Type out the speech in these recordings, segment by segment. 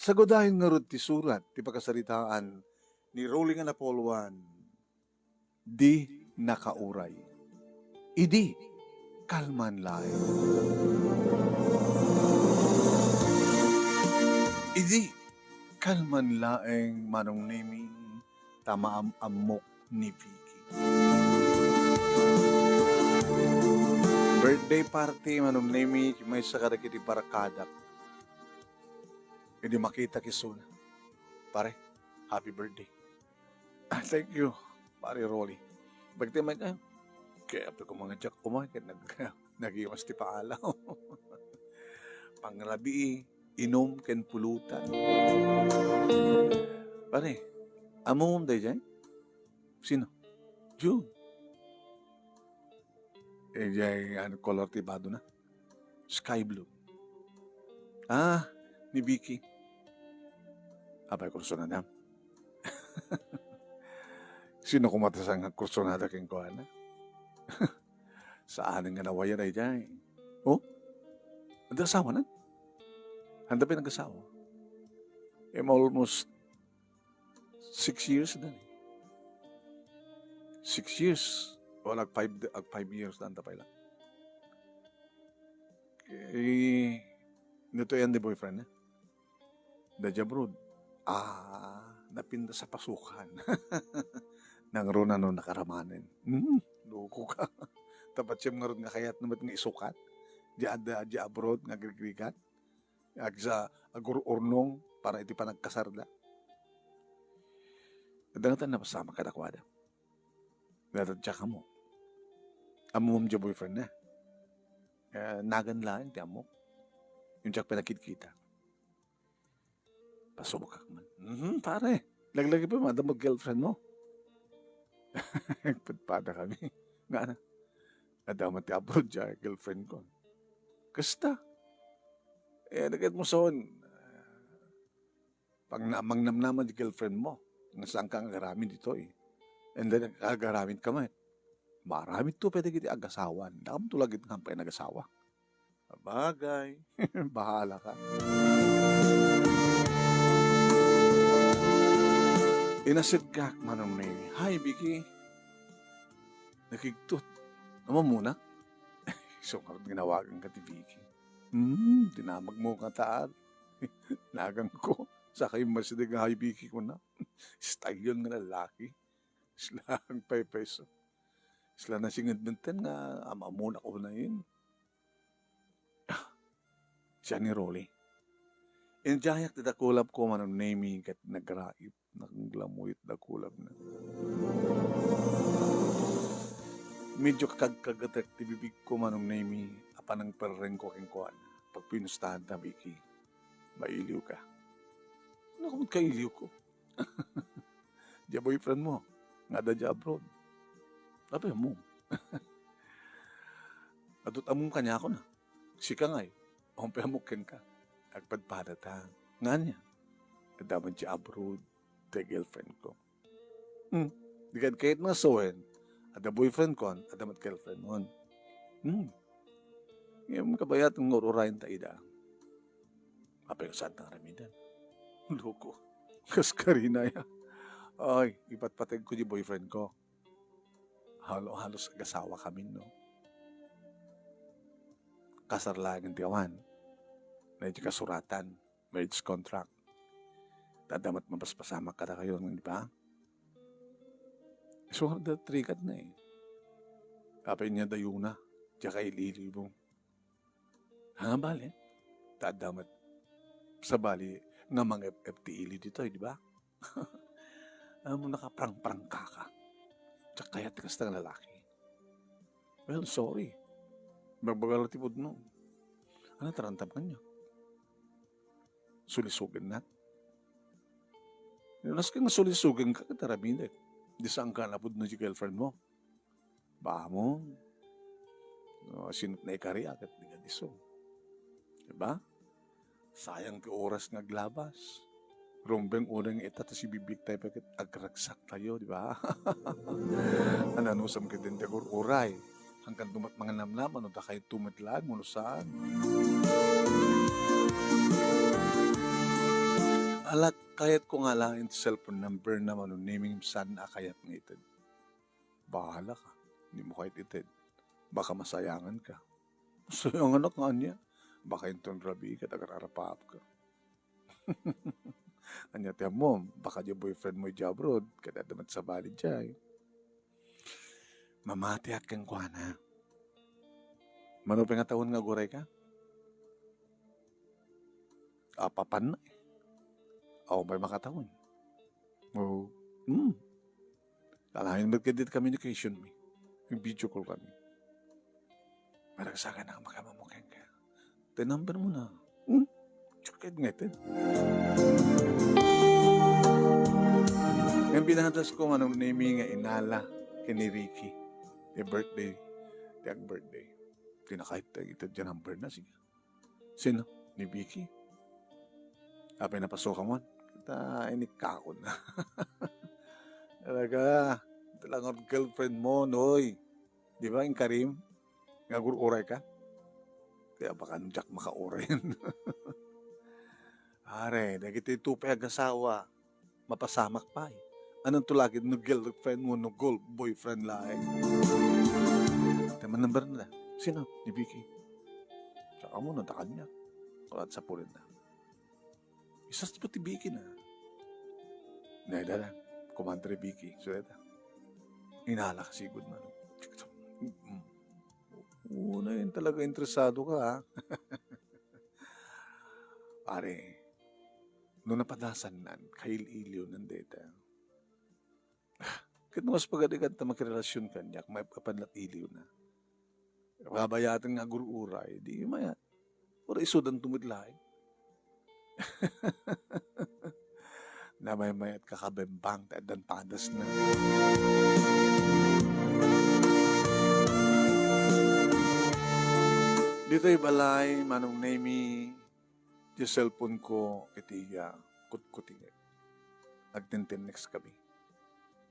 Sagodahin nga rod ti surat, ti pagkasaritaan ni Rolling nga Napolwan, di nakauray. Idi, kalman lain. Idi, kalman laeng manong naming tamaam-amok ni Vicky. Birthday party manong nami may sakadaki di barakadak. Hindi makita kisuna. Pare, happy birthday. Thank you, pare Rolly. Bagti man kayo. Kaya pa ko mga jack kumain, nag-iwas ti paalaw. Pangrabi, inom ken pulutan. Pare, amom day dyan? Sino? June. Ano color tibado na? Sky blue. Ah, ni Vicky. Abay, kursonada. Sino kumatasang kursonada king ko, ana? Saan nga nawaya na dyan? Oh? Nag-asawa na? Handa pa nag-asawa? Almost 6 years na. 6 years. O ag 5 years na pa lang. Nito yan di boyfriend na. Dadya abroad. Napinda sa pasukan. Nang runa no nakaramanin. Loko ka. Tapat siyang nga ron nga kayat naman nga isukat. Di abroad nga grigrigat. Agsa agur-urnong para iti pa nagkasarda. Nadangatan na pasama ka nakwada. Natadya ka mo. Amom dya boyfriend na. Nagan lang, ti amok. Yung tsak pinakit-kita. Pasubok ka man. Pare. Laglagi pa madam girlfriend mo. Padpada kami. Nga na. Nadamat ti abroad dya, girlfriend ko. Kasta. Nagat mo son. Pag namangnam naman di girlfriend mo. Saan ka agaramin dito eh. And then, agaramin ka man. Maramit to, pwede kiti agasawan. Nakam tulagit nga pa yung nagasawa. Bagay. Bahala ka. Inasidgak manong ni, hi, Vicky. Nakigtot. Naman muna. So, karot ginawagan ka ti Vicky. Tinamag mo ka taan. Nagang ko. Sa kayo masidig nga hi, Vicky ko na. Style yun nga lalaki. Sila ang peso. Sila na singad-bintan nga amamuna ko na yun. Siya ni Rolly. Injayak ti dakulab ko manong naming kat nagraip. Naglamuyit dakulab na. Medyo kagkagatak ti bibig ko manong naming apanang perreng ko king kuhan. Pag pinustahan ta, Vicky, mailiw ka. Ano kumot ka iliw ko? Diya boyfriend mo. Nga da dya abroad. Sabi mo. Adot among kanya ako na. Sika nga eh. Umpe amukin ka. Agpadpada ta. Nga niya. Adaman siya abroad. The girlfriend ko. Di ka kahit nga soen. Ada boyfriend ko. Adamat girlfriend mo. Yung kabayat ng ngururayin ta ida. Apa yung saan tang ramidan? Loko. Kaskarina ya. Ay, ipatpatag ko di boyfriend ko. Halos agasawa kami, no? Kasar lang ang tiyawan. Medyo kasuratan. Marriage contract. Tadamat mapaspasama ka na kayo, di ba? So, trikat na eh. Kapay niya dayo na. Tsaka ililibong. Bali. Tadamat sa bali nga mga FTE dito, di ba? Alam mo, nakaprang-prang ka. Tsaka kaya tikas ng lalaki. Well, sorry. Magbagal tipod no. Ano tarantam ka niya? Sulisugan na. Nas kang sulisugan ka, katarabinet. Di saan ka napod na si girlfriend mo? Ba mo? Sinot na ikari akat di ka diso. Diba? Sayang ti oras naglabas. Rumbeng unang ita ta si bibig tayo pagkat agragsak tayo, di ba? Ananusam ka din dagur uray. Hanggang dumat mga namnaman, o da kayo tumatlaan mo no saan. Alak kayat ko nga lang yung cellphone number na naming san akayat ng ited. Bahala ka. Hindi mo kahit ited. Baka masayangan ka. Masayangan ka niya. Baka yung rabi ka, tagararapap ka. Anya tiyan mo, baka yung boyfriend mo yung abroad, kada damat sa bali dyan. Mamati at kang kuhana. Manuping nga taon nga guray ka? Papan na eh. Ako may makataon. Oo. Kalahin magkadit communication me. Yung video call kami. Maragsaga na makamamukhen ka. Number mo na. Chukid nga ito. Yung pinahatas ko manong naming nga inala kini Ricky. Yung birthday. Yung birthday. Tinakahit ito dyan number na. Sige. Sino? Ni Vicky. Apay napasukan mo. Kita inikakon na. Talaga. Ito lang ang girlfriend mo, noy. Di ba, yung Karim? Ngagururay ka? Kaya baka Jack makauray yan. Are, dahil ito tupay ag-asawa. Mapasamak pa eh. Anong tulagin no girlfriend mo, no boyfriend lang eh. Tama number na. Sino? Ni Vicky. Saka mo, natakan niya. Kulat sa pulin na. Isas pa ti Vicky na. Naida na. Kumandre Vicky. So, ito. Inala ka sigod man. Una yun talaga interesado ka ha. Pare, noong napadasan nan, kail-iliw ng data. Kaya mas pagadigan ta magrelasyon ka niya, may kapanlat iliw na. Kabayatan nga gururay, di mayat. Pero isudan tumidlain. Na may mayat kakabembang, dan padas na. Dito'y balay, manong name yung cellphone ko, itiya, kut-kutingin. Nagtintin next kami.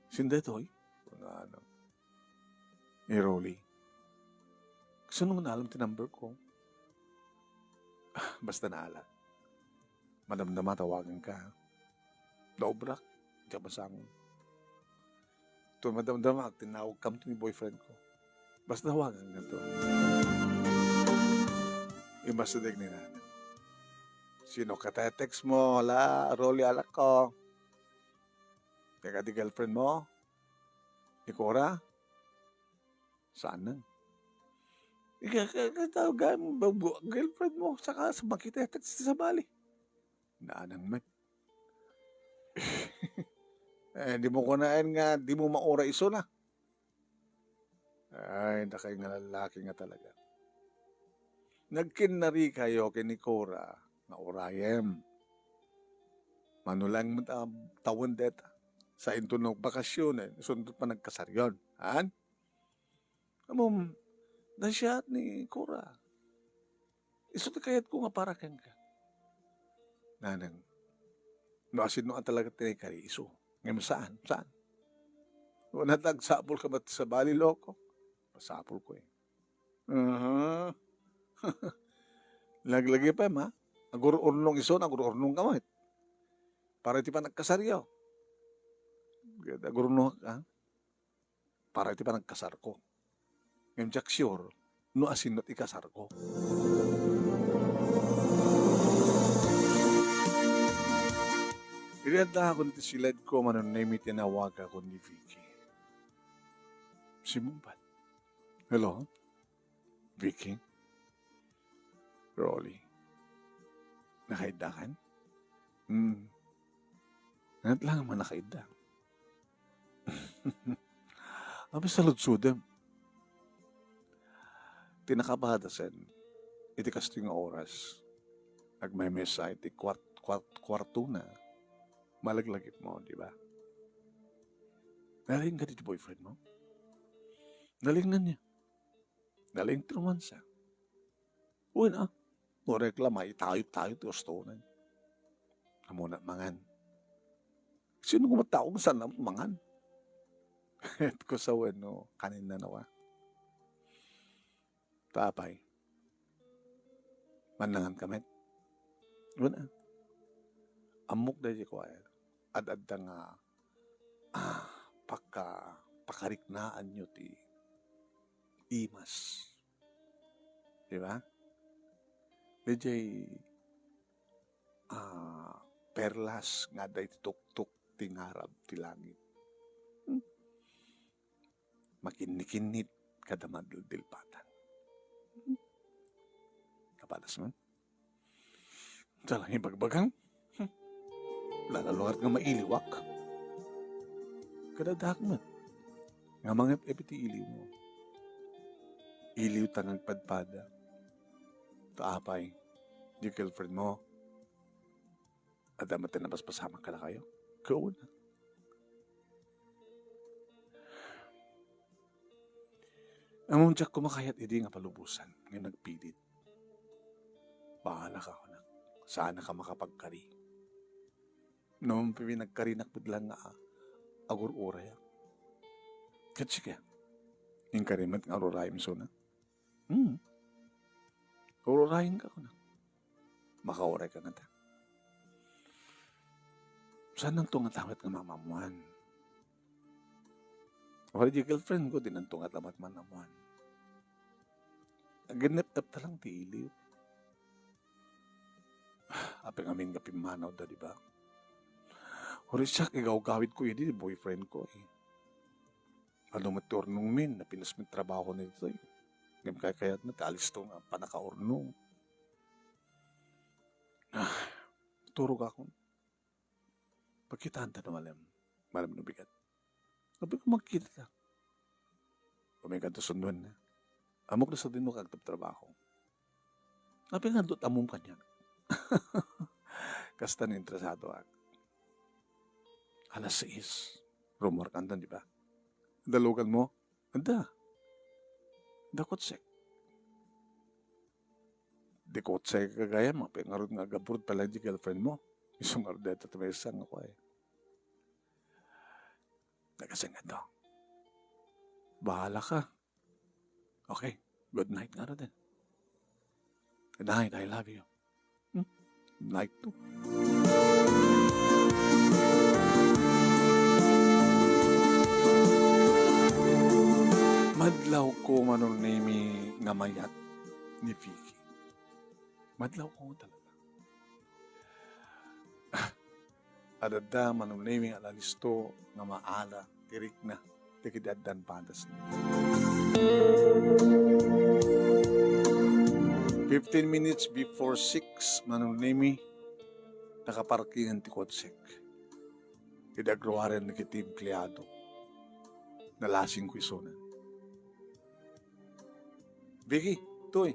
Sinda ito, ano, Rolly. Gusto nung alam ti number ko. Basta naala. Madamdama, tawagan ka. Dobrak, kabasang. Ito, madamdama, tinawag kam to ni boyfriend ko. Basta tawagan nga to. Yung basta dig ni Nana. Sino ka text mo? Wala, Rolly alak ko. Teka di girlfriend mo? Ni Cora? Saan nang? Ikakatawagan mo, girlfriend mo, saka sa makita text sa bali. Naanang man. Di mo kunain nga, di mo maura iso na. Ay, nakay nga lalaki nga talaga. Nagkinari kayo kini Cora nga orayem. Manulang tawon deta. Sa intunog bakasyon sundot pa nagkasaryon. Han? Amom, nasyat ni Cora. Iso kayat ko nga para kang ka. Nanang, no asin no ang talaga tinikari iso. Ngayon saan? Saan? Wala tagsapol ka ba't sa bali loko? Pasapol ko eh. Laglagi pa ma. Agururnong iso, agururnong kamay. Para iti pa nagkasaryo. Agururnong ka. Para iti pa nagkasar ko. Ngayon jak sure, no asin not ikasar ko. Ilanda ako nito silad ko manunay tinawag ako ni Vicky. Si Mumbat. Hello? Vicky? Rolly? Nakaidakan? Nanat lang man nakaida. Abi sa lutsudem. Tinakabahadasan. Iti kasting oras. Nagmemesa iti kwarto na. Malaglagit mo, di ba? Naling ka dito boyfriend mo? Naling na niya. Naling trumansa. Uy na. O reklamay, tayo gusto na. Amuna mangan. Sino kumatao mo saan mangan? Et ko sa weno, kanin na nawa. Tapay. Manangan kami. Una. amok da di ko ay ad nga pakariknaan nyo ti imas. Di ba? Medjay perlas nga day tuktok ti ngarab ti langit. Makinikinit kada madildilpatan. Kapadas man. Salang ibagbagang. Lalaluhat nga mailiwak. Kadadak man. Nga mga epiti iliw mo. Iliw tangang padpada. Taapay. Di girlfriend mo. At damat na paspasama ka na kayo. Kaon na. Ang unjak kumakayat hindi nga palubusan. Ngayon nagpilit. Bahala ka ko na. Sana ka makapagkari. Noong pinagkarinak biglang nga agur-uray. Katsi ka. Yung karimat nga arurayim so na. Ururayin ka ko na. Makauray ka nga ta. Saan ang tungat-amat nga mamamuan? Wala di girlfriend ko, din ang tungat-amat manamuan. Ganap-tap talang tiliw. Apeng amin nga pimanaw da, di ba? Horisak, igaw-gawid ko yun, di boyfriend ko eh. Ano maturnong min, na pinasmit trabaho nito eh. Ngayon kaya na, taalis to nga, panakaurnong. Turog ako. Pagkitaan ta na malam na bigat. Sabi ko magkita ta. Kumikan to sunduan na. Amok na sa din mo kagtap-trabaho. Sabi nga doon among kanya. Kasta na interesado ako. Alas 6. Rumor kandan, di ba? Dalugan mo? Anda. Dakotsek. Dakotsek kagaya mo. Pengarod nga gaburod pala di girlfriend mo. Isang ardeta tumesang ako eh. Nagasang ito. Bahala ka. Okay. Good night nga rin. Good night. I love you. Good night too. Madlaw ko manong name nga mayat ni Vicky. Madlaw ko talaga. Adada manong name nga alalisto nga maala, tirik na, tikidadan padas na. 15 minutes before 6, manong name nakaparkingan ti kotsek. Idagruwaran na kiti empleyado. Nalasing ko isunan. Vicky, toy.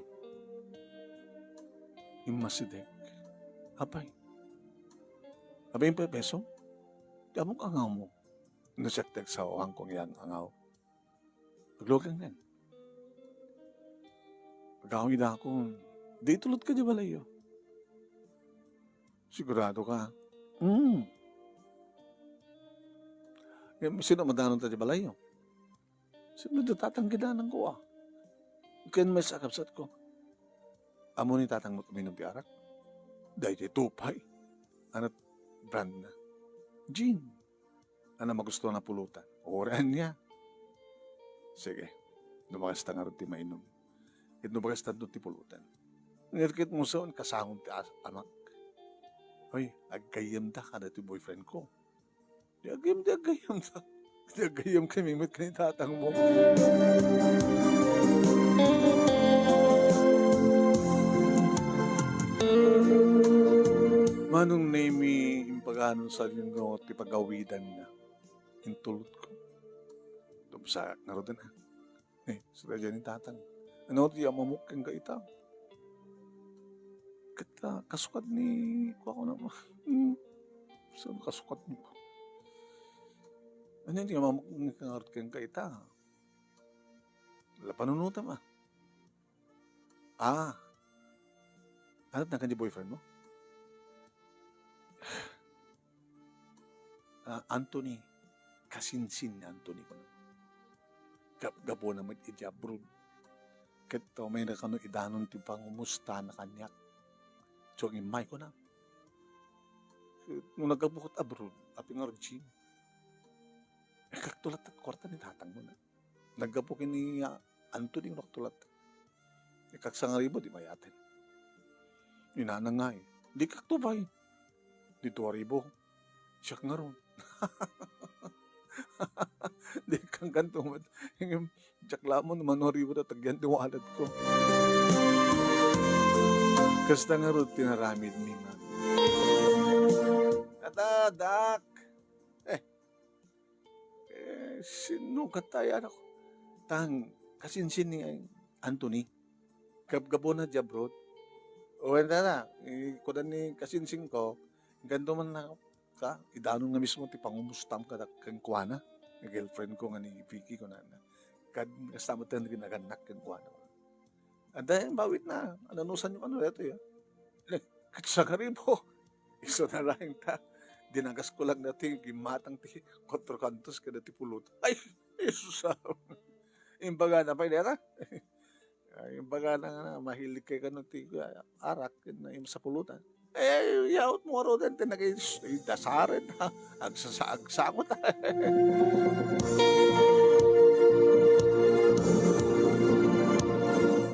Imasidek. Apay. Abay yung peso? Kamong angaw mo. Nasaktek sa oang kong yang angaw. Paglogan yan. Pagkawin na ako, di tulot ka di balayo. Sigurado ka? Sino madanon ta di balayo? Sino tatanggidanan ko ah? Kaya may sakapsat ko. Amo ni tatang mo tuminom di arak? Dahil di tupay. Anat brand na. Gin. Ano magusto na pulutan? Oran niya. Sige. Lumakas ta nga rin ti mainom. Ito lumakas ta doon ti pulutan. Nirkit mo saan kasangong ti amak. Hoy, agayam da ka na ti boyfriend ko. Di agayam da. Di agayam kami mat ka ni tatang mo. Manong name impagano sa linggo ti pagawidan na intulot ko. Tumsa naroon na. Sila dyan ni tatang. Ano ti amamukeng ka ita? Kita kasukat ni ko ako naman. Saan kasukat ni po? Ano ti amamukeng kang ka ita? Wala panunutan ba? Ano na kanji boyfriend mo? Anthony. Kasinsin ni Anthony ko na. Gabo na mag-ijabrod. Kito may nakano idanon ti pangumusta na kanyak. So, imay ko na. nung nagabukot abroad, api nga Regine. Kaktulat at kwarta ni tatang mo na. Nagabukin ni Anthony yung kaktulat. Kaksang ribo, di mayatin. Inanang nga eh. Di kaktubay. Di 2,000. Siya nga ron. Di kang ganto. Tiyakla mo naman 2,000 na tagyan di wallet ko. Kasta nga ron, tinaramid ni nga. Dak. Sino katayan ako? Kasinsin ni Anthony. Gabo na dya, bro. O, na. Kudan ni kasinsin ko, ganto man na ka, idanon nga mismo, ti pangumustam ka kang kuwana. Girlfriend ko nga ni Vicky ko na. Kasama tayo na ginaganak kang kuwana. At dahil, bawit na. Ananusan yung ano, ito ya. Sa karibo. Iso na lang ta. Dinagas ko lang natin, gimatang ti, kontrokantos ka na ti pulot. Ay, Jesus! Imbaga na pa, ka? Imbaga na mahilig kay ka ti arak na sa pulutan. Yaot mo ro din, dasarin ha. Agsasakot ha.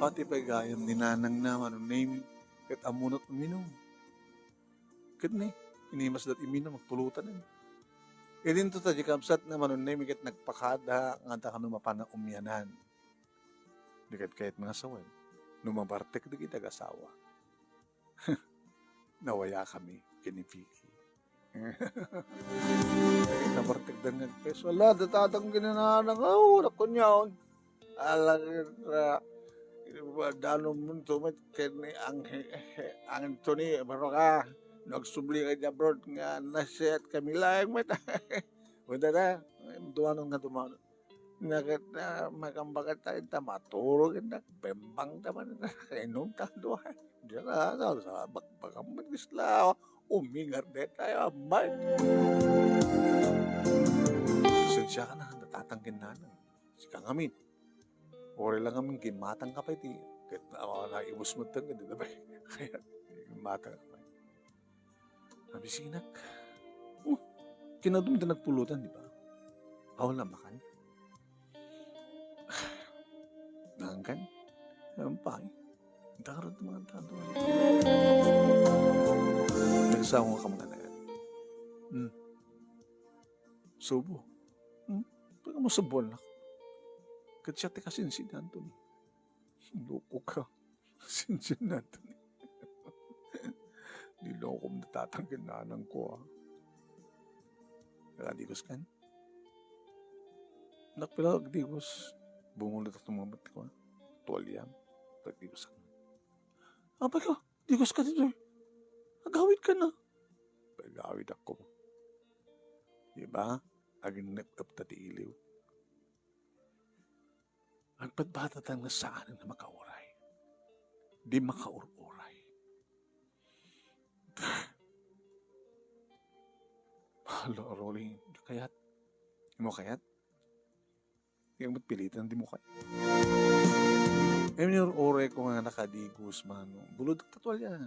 Pati pa gayam ni nanang naman, name, kat amunot uminom. Kat ni. Inimas dat imina magpulutan eh. E din to tayo kamsat naman nun namigat nagpakada nga ta ka numapana umyanan. Dikat kahit mga sawan. Numabartek di kita kasawa. Nawaya kami kinipiki. Nabartek dan nagpeso. Ala, datatang ginananang. Nakunyaon. Ala, dano mo tumit ang Anthony, baro ka. Nagsubli ka niya, bro, nga naset kami lang, mata. Wala na, dumanon nga dumanon. Makambagat tayo, matulog, bembang naman, kainom tayo doon. Diyan na, sa bagbagam mag-isla, umingar na tayo, amay. Sensya ka na, natatangkin na. Si kang amin. Ori lang amin, gimatang ka pa iti. Kahit naiwas mo tayo, hindi na ba? Kaya, gimatang ka pa. Abisinak. Kinadum na nagpulutan, di ba? Awal na makan. Nangkan. Ampay. Darot mga tado. Nagsawa ka mga nagan. Subo. Pagka mo sa buwan na. Katsiyate ka sinsin na, Anthony. Loko ka. Sinsin na, Anthony. Niloko mo natatangkin na anang ko, ha? Nakadigos kan? Nakpila kagdigos. Bumulot at tumamot ko, ha? Tuwalyam. Kagdigos ako. Abay ka, digos ka dito, eh. Agawid ka na. Agawid ako. Diba? Aging nagtapta ti iliw. Agpadbata tayo na saan na makauray. Di makauray. Hala, Rolling. Kayat. Di mo kayat? Yung matpilitan, di mo kayat. Yung ore ko nga nakadigos, mano. Bulod ang tatwalya.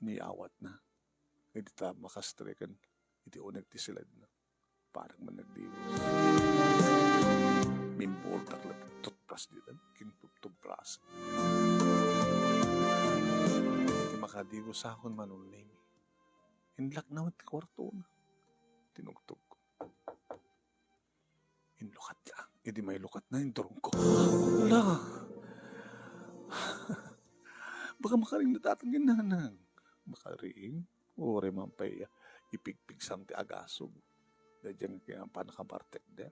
Niawat na. Kaya di ta makastrekan. Iti unag ti silad na. Parang man nagdigos. Mimbol taklat. Tutpras dito. Kintutubras. Makadigos sa akong manuling. Inlak na at kwarto na. Tinugtog ko. Inlukat lang. Hindi may lukat na yung durong ko. Wala. Baka makaring natatanggin na nang. Makaring. Ore mampay. Ipigpig samti agasog. Dadyan kaya ang panakabartek din.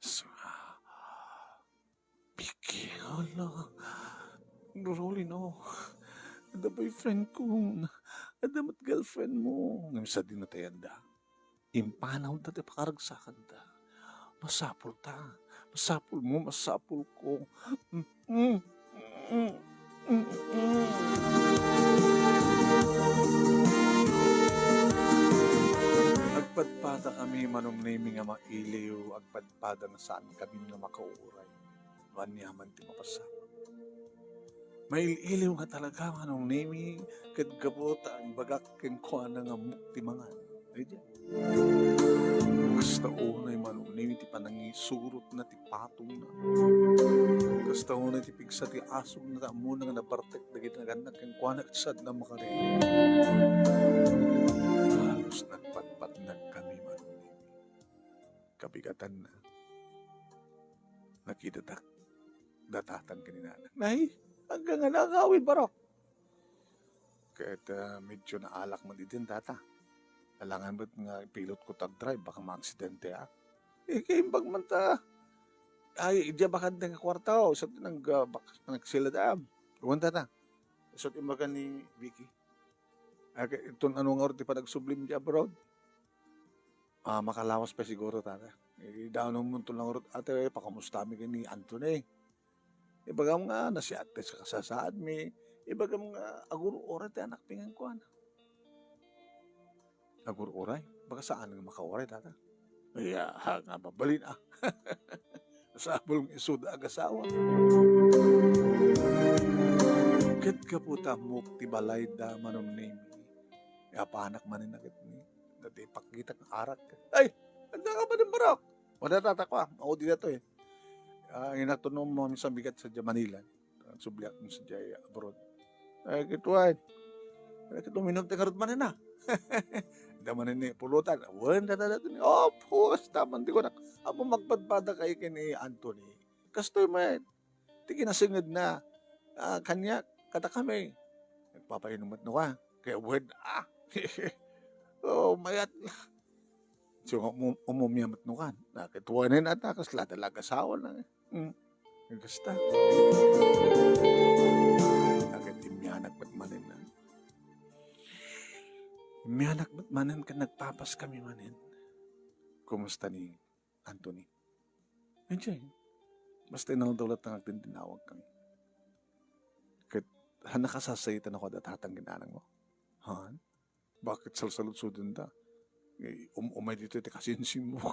So, Piki. Wala. Rolling no. Ada boyfriend ko. Ada mat girlfriend mo. Ngamisa din na tayo da. Impanaw na tayo pakaragsakan da. Masapul ta. Masapul mo, masapul ko. Agpadpada kami manumnami nga mailiw. Agpadpada na saan kami na makauuray. Wanyaman ti mapasama. May iliw nga talaga manong nimi ket gabota ang bagak ken kuana nga mukti mangan. Ay diyan. Kasta unay manong nimi ti panangisurot na ti patong na. Kasta unay ti pigsa ti asog na muna nga nabartek dagiti naganak ken kuana sad na makari. Halos nagpatpatnag kami manong nimi. Kabigatan na. Nakita datatan kanina. Nay, hanggang nga nakawin baro. Kahit medyo naalak mo din data. Alangan ba't nga pilot ko tag-drive, baka ma-aksidente kaimbag man ta. Ay, idya baka nga kwarta o. Sa nagsiladam. Huwag ta. So, imbaga ni Vicky. Itong anong oras di pa nagsublim di abroad. Makalawas pa siguro tata. Daon mo ito lang oras. Ate, pakamustami ka ni Anthony. Ibagam nga, nasiate sa kasasaad mi. Ibagam nga, aguro oray tayo anak pingan ko, ana. Aguro oray? Baka saan nga makaoray, tata? Ay, nga, babalin Sabol ng isuda agasawa. Ket ka po tamok, tibalay da manong name. Panak manin na kit ni. Dati pakita ng arak. Ay, handa ka ba ng barok? Wala tata ko, maudi na to inatunom mo sa bigat sa Manila. Subliak mo sa Jaya abroad. Ay, kituan. Ay, kituminom tayo karot manin na. Daman ni pulutan. Wan, ni. Oh, pus, daman di ko na. Amo magpadpada kay kini Anthony. Kastoy man. Di kinasingid na. Kanya, kata kami. Nagpapainumat na ka. Kaya wan, oh, mayat. So, umumyamat no kan. Nakituwanin at nakasla talaga sawa na. Nagasta. Agad imyanak ba't manin na. Imyanak ba't manin ka nagpapas kami manin. Kumusta ni Anthony? Enjoy. Basta inaldalat na nagtintinawag kami. Kahit nakasasaitan ako datatang ginanang mo. Han? Bakit salsalud-sudun da? Umay dito iti kasinsin mo.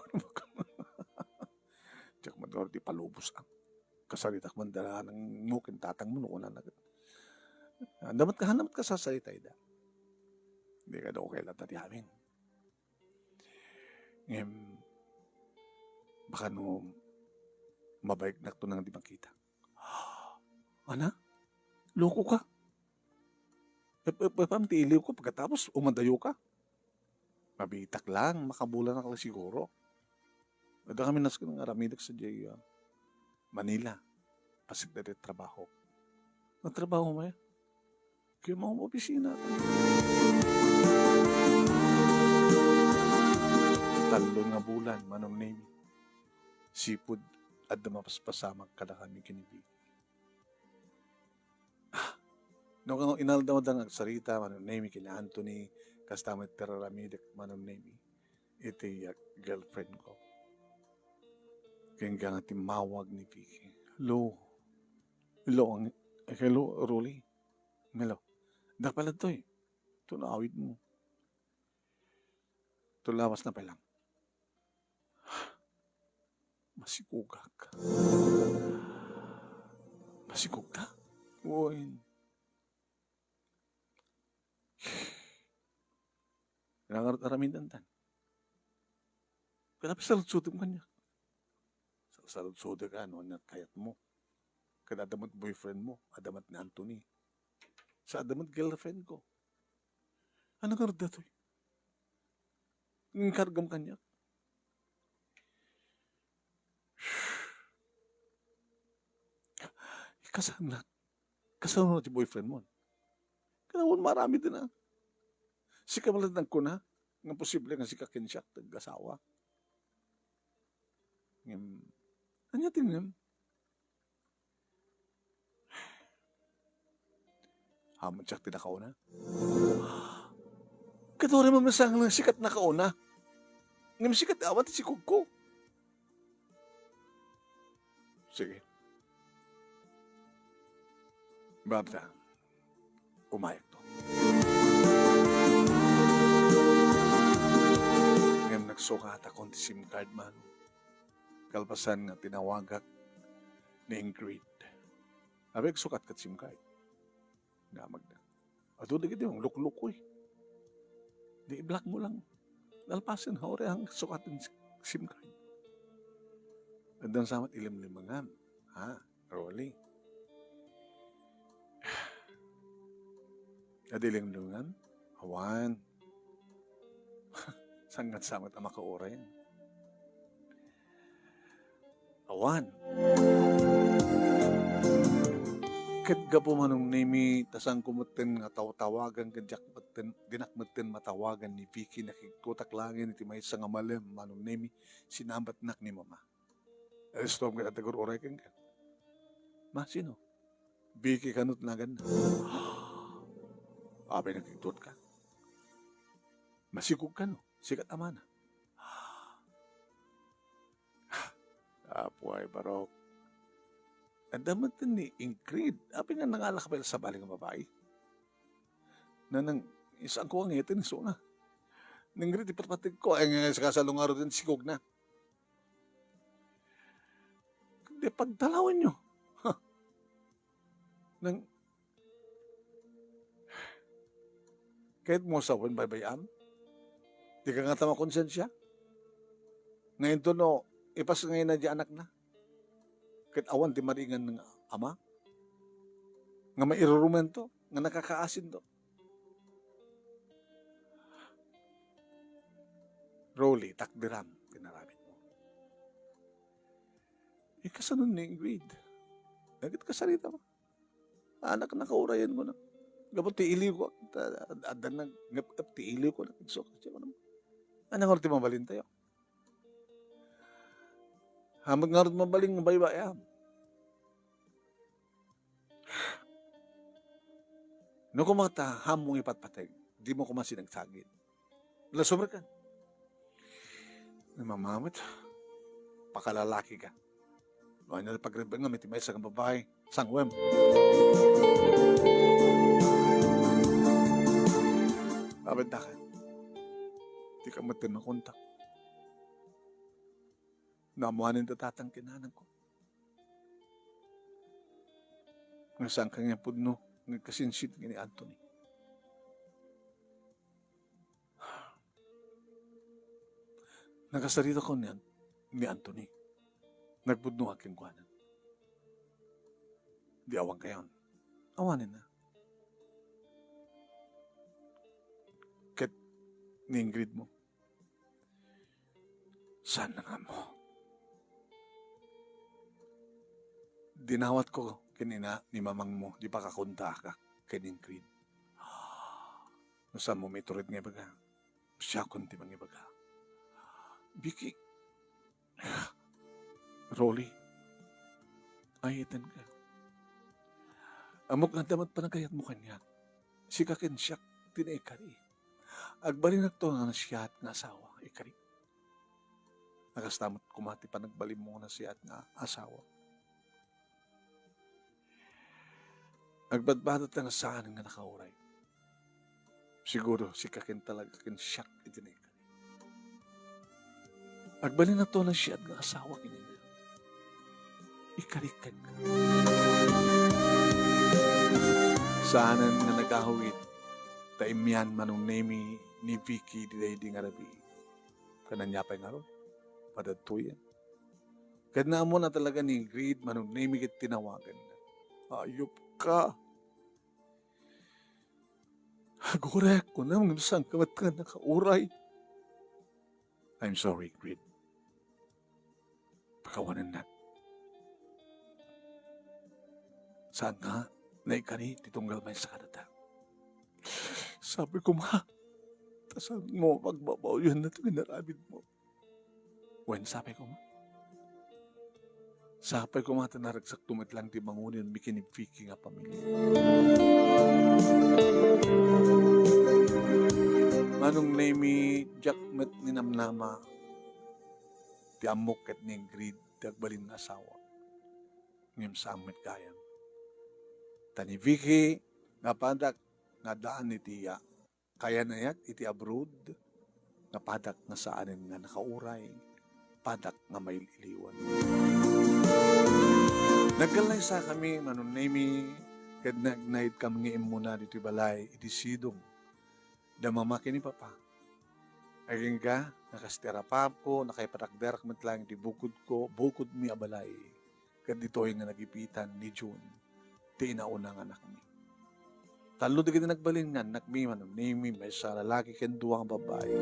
Tiyak madawar di palubos ang kasalitak mandala ng mukin tatang mo noon na nagad. Damat ka sasalita ida. Hindi ka daw kailan tati amin. Baka no mabayag na ito nang di makita. Ana? Loko ka? Pamtiliw ko pagkatapos umadayo ka? Mabitak lang, makabulan na ka siguro. Ada kami nas ng aramidak sa Manila. Pasig na rin trabaho. Nagtrabaho mo yan? Kaya mga opisina. Talon nga bulan, manong name. Sipod at damapaspasama kada kami kinibig. Nung inaldaw ang sarita, manong name, kina Anthony, kastamit teraramidak, manong name. Iti girlfriend ko. Kaya nga timawag ni Vicky. Hello, Rolly. Hello. Dapat to Ito na awit mo. Ito lawas na palang. Masikugak. Masikugak? Uy. Nangarot-aramin dantan. Kaya salutsutim kanya. Salutsutim ka, kayat mo. Kaya adamat boyfriend mo, adamat ni Anthony. Sa adamat girlfriend ko. Ano ka rin datoy? Ang kargam kanya. Kasama na ti boyfriend mo. Kanawan marami din Si kamalatang ko na, nga posible nga si kakinsyak, tag-asawa. Anya tingnan? Hamad siya tinakaw na. Katore mo masang lang sikat na kauna. Ngayon sikat awat si Kugko. Sige. Babda, umayag to. Ngayon nagsukat akong SIM card man. Kalpasan nga tinawagak ni Ingrid. Abig sukat kat SIM card. Ngamag na. Ato di kita yung lukluk ko eh. Di i-block mo lang. Nalpasin ha, ore ang sukatin SIM card. Andang samat ilim-limangan. Ha, Rolly. Adilim-limangan? Awan. Sangat samat ang makaura yan. Awan. Kat gapo manong nimi tasang kumutin nga tawagan kadyak matin dinakmatin matawagan ni Vicky nakikutak langin iti may nga malim manong nimi sinambat nak ni mama. Stop ka tagur oray kang ka. Ma, sino? Vicky kanut na ganda. Abay nakikitut ka. Masikog ka no? Sikat amana. Apuay barok. Ang damat ni Ingrid. Apin nga nangalakapel sa baling ng babae. Na nang isang ko ang itin, so na. Ingrid, ipatpatig ko. Ay nga sa kasalungaro din, sikog na. Hindi, pagdalawan nyo. Huh. Nang, kahit mo sa wan, baybayaan. Di ka nga tama konsensya. Ngayon to, no, ipas ngayon na di anak na. Kahit awan di maringan ng ama, nga mairurumento, nga nakakaasin to. Rolly, takdiram, pinaramit mo. Ikasanon ni Ingrid. Nagit kasalita mo. Anak na kaurayan mo na. Gabot tiiliw ko. Adan na, tiiliw ko na. So, anong orti mabalin tayo? Hamag nga rin mabaling baybayam. No kumata hamong ipatpatay, di mo kumasinagsagin. Lasumar ka. Namamamit. Pakalalaki ka. Ano na pagrebel nga, may timay sa babae. Sangwem. Abad na ka. Di ka matin makontak. Namuhanin tatatang kinanan ko. Nga saan ka nga pudno, nga kasinsit nga ni Anthony. Nakasarita ko ni Anthony. Nagpudno aking kuhanan. Di awang kayon. Awanin na. Kat ni Ingrid mo. Saan na nga mo? Dinawat ko kanina ni mamang mo, di pa kakunta ka kaning Creed. Saan mo may turid nga baga? Siya kunti mang ibaga. Vicky, Rolly, ayitan ka. Amok nga damat pa nagayat mo kanya. Si kakin siya, tinaikari. Agbalin na to nga siya at nga asawa, ikari. Nagastamot kumati pa nagbalim mo na siya at nga asawa. Agbadbadat lang saan nga nakauray. Siguro si kakin talaga kin siyak itinay ka. Agbalin na to na siya at nga asawa kinina. Ikarikan ka. Saanan nga nagahawid taimyan manong nemi ni Vicky di nga rabi. Kananyapay nga ron. Padatuyan. Kahit na mo na talaga ni Ingrid manong nemi kit tinawagan na. Ayop ka. Agurek ko na mga isang kamat ka nakauray. I'm sorry, Ingrid. Pakawanan na. Saan nga? Naikani, titunggal may sa kanata. Sabi ko, ma, tasang mo magbabaw yun na ito ginarabid mo. When sabi ko, ma? Sabi ko, ma, tanaragsak tumit lang di mangunin bikinipiki nga pamilya. Manong name Jackmet ni Namnama, ti amok at ni Ingrid, dagbalin na asawa. Ngayong sa amit kayang. Tani Vicky, nga padak, nga daan ni Tiya. Kaya na yak, iti abroad, nga padak nga saanin nga nakauray, padak nga may iliwan. Nagkalay sa kami, manunemi, Kad nag-night kam nga muna dito balay, idisidong. Damamaki ni Papa. Aging ka, nakastera pa ko, nakaipatakder matlang di bukod mi abalay. Kad dito nga nagipitan ni June, ti inaunang anak mi. Talo di kita nagbalingan, nakmi man, nimi may sa lalaki ken duwang babae.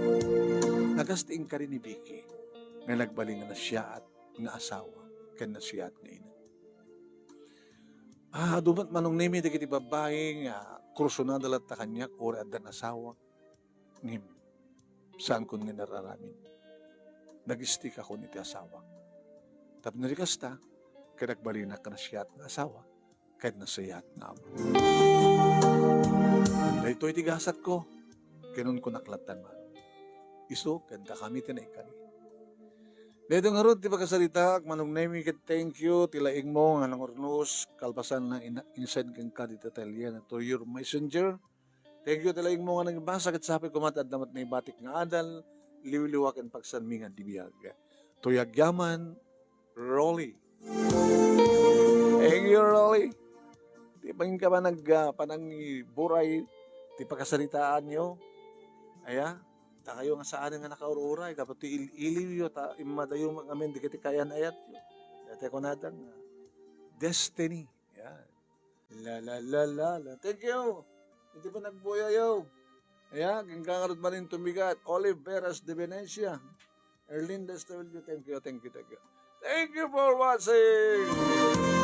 Nagasting ka rin ni Vicky, nga nagbalingan na siya at nga asawa, ken na siya at nga ina. Dumat manong nimi di kiti babae nga kursunada lat ta kanya or adan asawa. Ngim, saan kun nga nararamin? Nag-stick ako ni ti asawa. Tapos narikasta, kaya nagbalinak ka na siya at nga asawa, kahit na siya at nga ama. Dahil ito'y tigasat ko, kinun ko naklatan man. Iso, kanta kami tinaikani. Dito nga ron, ti pagkasalita, manong nemi ket thank you, tilaing mo, nga nang ornos, kalpasan na inside kang ka dito talya na to your messenger. Thank you, tilaing mo nga nang basa ket sapi kumatad namat na ibatik nga adal, liwliwak ang pagsanmi nga dibiyag. Tuyagyaman, Rolly. Thank you, Rolly. Di pangin ka ba panang buray, ti pagkasalitaan nyo? Aya, ta kayo nga saan nga nakaururay, kapag iliw yo, ta imadayo ngamin, di kiti kayan ayat yo. Dati ko natang, destiny. Yan. La. Thank you. Hindi pa nagbuya yo. Ayan, gingkangarot ba rin tumigat. Olive Veras de Venecia. Erlinda Stewart, thank you. Thank you for watching.